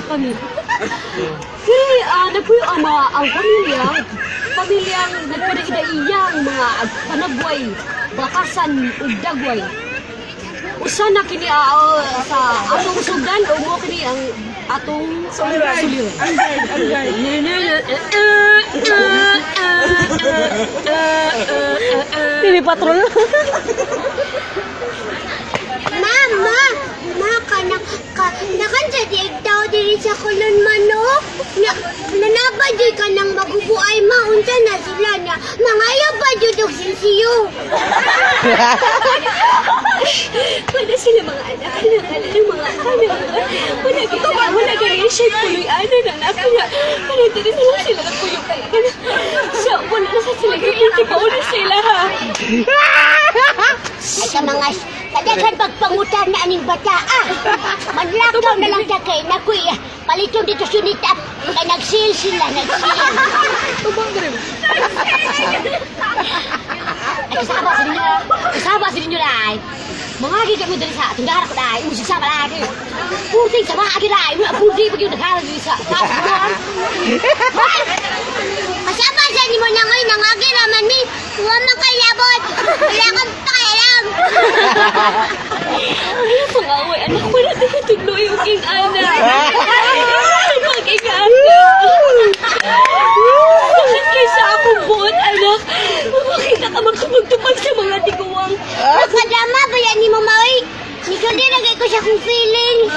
Kami. Kini nagpuyo ang mga ang pamilya, pamilyang nagkadaiyang mga panagway, bakasan ug dagway. Usa na kini sa atong sugdan o mo kini ang atong suliran. Baby Patrol. Mama, ma kanang ka nakan sa dieg tao diri sa Kulon man, no. Na nanaba jud kanang magubuay, ma, unsa na sila na mangayo pa jud og sinsiyo. Wala sila mga anak, anak, anak, mga anak. Wala kita, wala gani siya puloy ana na anak kaya kaya dili na lang sila nagpuyo kay kana. Sa wala na sa sila gipilti pa ulit sila ha. Ay ka mga kadaghan pagpangutan na aning bata ah. Manlakaw na lang ta kay nakuy paliton dito sunita kay nagsil sila nagsil. Tubang diri. Ay kasaba sa ninyo. Kasaba sa ninyo dai. Mga gigit mo diri sa tindahan ko dai. Usig sa balay. Purting sa mga dai. Wala purti pag yung naghala diri sa taas mo. Kasaba sa nimo na ngayon nangagi raman mi. Wa man kay labot. Wala kang pakialam. Ay, pangaway anak, wala na tudlo yung king anak. Ay, king anak. Bakit kay sa akong buot, anak? Makita ka magtupag sa mga tiguang. Makadama ba yan ni mo maoy? Nisulti na kay ko sa akong feelings.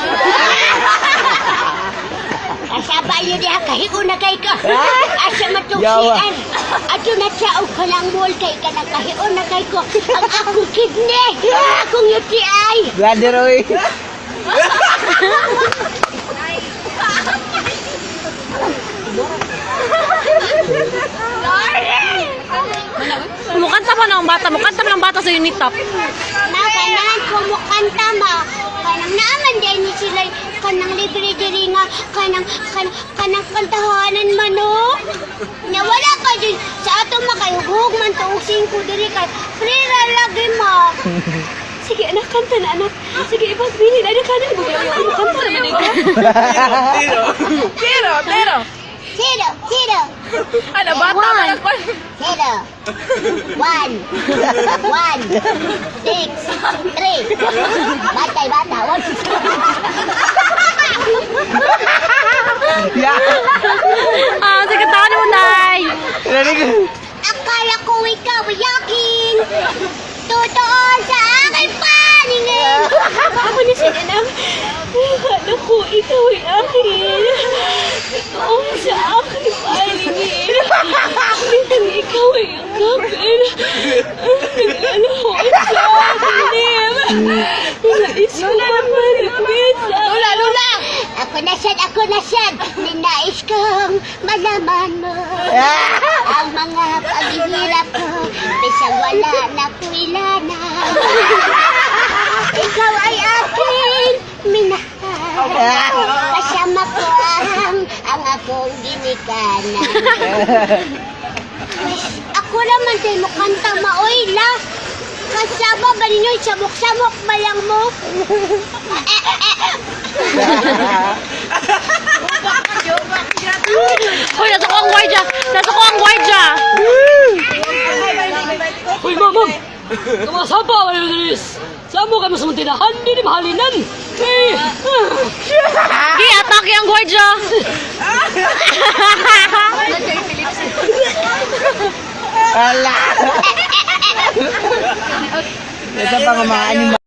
Kasaba yun diha kahiun na kay ka. Asa matugsian. Ato na siya og kanang mall kay kanang kahiun na kay ko. Ang akong kidney, ang akong UTI. Bladder, oy. Mukanta pa na ang bata. Mukanta pa ng bata sa unit top. Ma, kanahan ko mo kanta ma. Kanang naaman din ni sila kanang libre diri nga kanang kanang kanang kantahanan man no. Na wala pa dyan sa ato makayughug man to og singko diri kay free ra lagi ma. Sige, anak, kanta na, anak. Sige, ipagbilin. Anak, kanta na. Mo kanta na, anak. Pero, pero. Zero, zero, Ano, bata man ako. zero, one, one, six, three. Batay, bata, one, six, Yeah. Ah, sige, tawanan mo, Nay. Narinig ko. Akala ko ikaw ay akin. Totoo sa aking paningin. Ako na siya, anak. Akala ko ikaw ay akin. Ikaw sa aking paningin. Nang ikaw ay yakapin. Nag-ano ko sa dilim. Nais ko mamalapit sa Lula, lula. Ako na siya, ako na siya. Ninais kong malaman mo. Ang mga paghihirap ko, bisang wala na kuilana. Ikaw ay aking minahal. Kasama ko ang akong ginikanan. Ako naman tayo mo kanta maoy la. Kasama ba ninyo, samok-samok ba lang mo? Hoy, nasa ko ang gwardya. Nasa ko ang gwardya. Uy, mamam! Kumasapa, Maris! Saan mo kami sa mantinahan? Hindi ni mahalinan! Eh! Gi, atake ang gwardya. Ala. Ito pa mga animal.